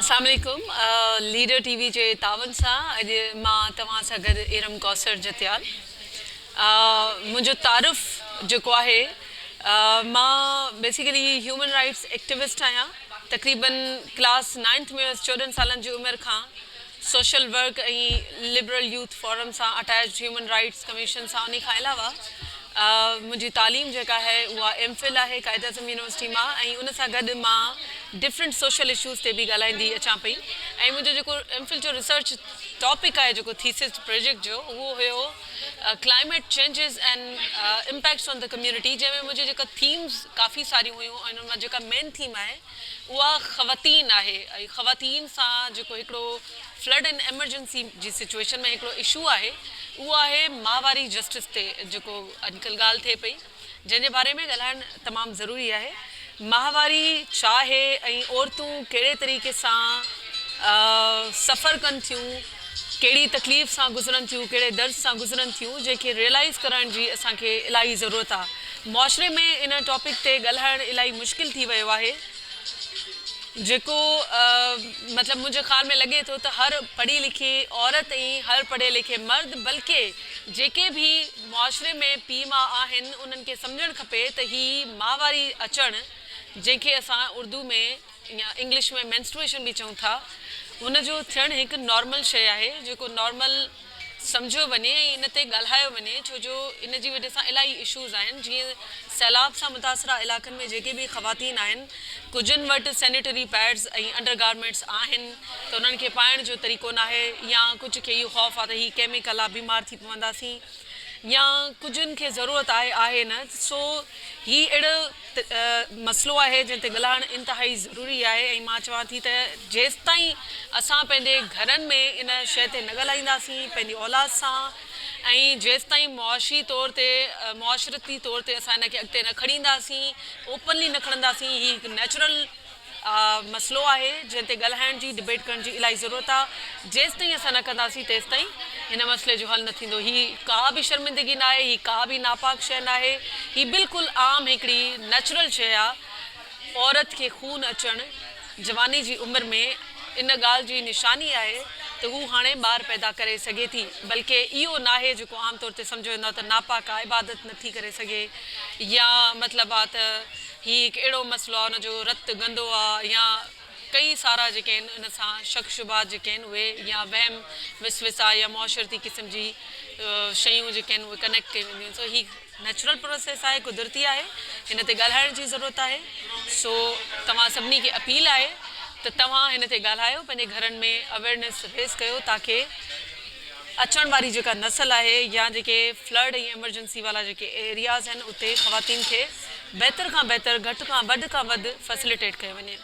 اسلام عليڪم ليڊر ٽي وي جي تعاون سان اڄ مان توهان سان گڏ ارم ڪوثر جتيال منهنجو تعارف جيڪو آهي مان بيسيڪلي هيومن رائٽس ايڪٽيوسٽ آهيان تقريبن ڪلاس نائنٿ ۾ هيس 14 سالن جي عمر کان social work ۽ liberal youth forum سان اٽيچڊ هيومن رائٽس ڪميشن سان انهي کان علاوه منهنجي تعليم جيڪا آهي اها ايم فل آهي قائد اعظم يونيورسٽي مان ۽ ان سان گڏ مان ڊفرنٽ سوشل اشوز تي به ڳالهائيندي اچان پئي ۽ منهنجو جيڪو ايم فل جو ريسرچ ٽاپڪ آهي جيڪو ٿيسز پروجيڪٽ جو اهو هيو climate changes and impacts on the community جنهن ۾ منهنجي جيڪا ٿيمز ڪافي ساريون هيون ۽ انهن مان جيڪا مين ٿيم آهي اها خواتين آهي ۽ خواتين سان جيڪو هڪڙو فلڊ اينڊ ايمرجنسي جي سچوئيشن ۾ هڪڙو اشو آهي اهو آهي ماهواري جسٽس تي جيڪو اڄڪلهه ڳالهه ٿئي پئي جنهن جي باري ۾ ڳالهائڻ تمام ضروري آهي ماهواري ڇا آهي ۽ عورتون ڪهڙي طريقي سان سفر ڪن ٿيون ڪهڙي تڪليف سان گذرن ٿيون ڪهڙي درد سان گذرن ٿيون جنهن کي ريئلائيز ڪرڻ جي اسان کي الاهي ضرورت آهي معاشري ۾ ان ٽاپڪ تي ڳالهائڻ الاهي مشڪل ٿي ويو آهي جيڪو مطلب منهنجي خيال ۾ لڳي ٿو ته هر پڙهي لکي عورت ۽ هر پڙهي لکي مرد بلڪه جيڪي به معاشري ۾ پيء ماء آهن انهن کي سمجهڻ کپي ته هي ماهواري اچڻ جنهن کي اسان اردو ۾ يا انگلش ۾ مينسٽروئيشن به چئون ٿا ان جو ٿيڻ هڪ نارمل شيء آهي جيڪو نارمل سمجهيو وڃي ۽ ان تي ڳالهايو وڃي ڇو جو ان جي وجه سان الاهي اشوز آهن جيئن سيلاب سان متاثره علائقن ۾ جيڪي به خواتين آهن ڪجهن وٽ سينيٽري پيڊز ۽ انڊر گارمينٽس آهن ته انهن کي پائڻ جو طريقو ناهي يا ڪجهه کي اهو خوف آهي ته هي ڪيميڪل آهي بيمار ٿي پونداسين يا ڪجهن کي ضرورت آهي آهي نه سو هي اهڙو مسئلو آهي جنهن تي ڳالهائڻ انتهائي ضروري آهي ۽ مان چوان ٿي ته جيستائين اسان پنهنجي گهرن ۾ ان شيء تي نه ڳالهائينداسين پنهنجي اولاد سان ۽ جيستائين معاشي طور تي معاشرتي طور تي اسان ان کي اڳتي نه کڻي اينداسين اوپنلي نه کڻنداسين هي هڪ نيچرل مسئلو آهي جنهن تي ڳالهائڻ جي ڊبيٽ ڪرڻ جي الاهي ضرورت آ جيستائين اسان نه ڪنداسين تيستائين هن مسئلي جو حل نه ٿيندو هي ڪا به شرمندگي ناهي هي ڪا به ناپاڪ شيء ناهي هي بلڪل عام هڪڙي نيچرل شيء آ عورت کي خون اچڻ جواني جي عمر ۾ ان ڳالهه جي نشاني آهي ته هو هاڻي ٻار پيدا ڪري سگهي ٿي بلڪه اهو ناهي جيڪو عام طور تي سمجهيو ويندو آ ته ناپاڪ آ عبادت نٿي ڪري سگهي يا مطلب آ ته هي هڪ اهڙو مسئلو آهي ان جو رت گندو آهي يا ڪئي سارا جيڪي آهن ان سان شڪ شبهات جيڪي آهن اهي يا وهم وسوسا يا معاشرتي قسم جي شيون جيڪي آهن اهي ڪنيڪٽ ڪيون وينديون آهن سو هي نيچرل پروسيس آهي قدرتي آهي هن تي ڳالهائڻ جي ضرورت آهي سو توهان سڀني کي اپيل آهي ته توهان هن تي ڳالهايو پنهنجي گهرن ۾ اويرنيس ريز ڪيو تاڪي اچڻ واري جيڪا نسل آهي يا جيڪي فلڊ ۽ ايمرجنسي والا جيڪي ايرياز آهن اتي خواتين کي بهتر کان بهتر گهٽ کان وڌ کان وڌ فيسليٽيٽ ڪيو وڃي.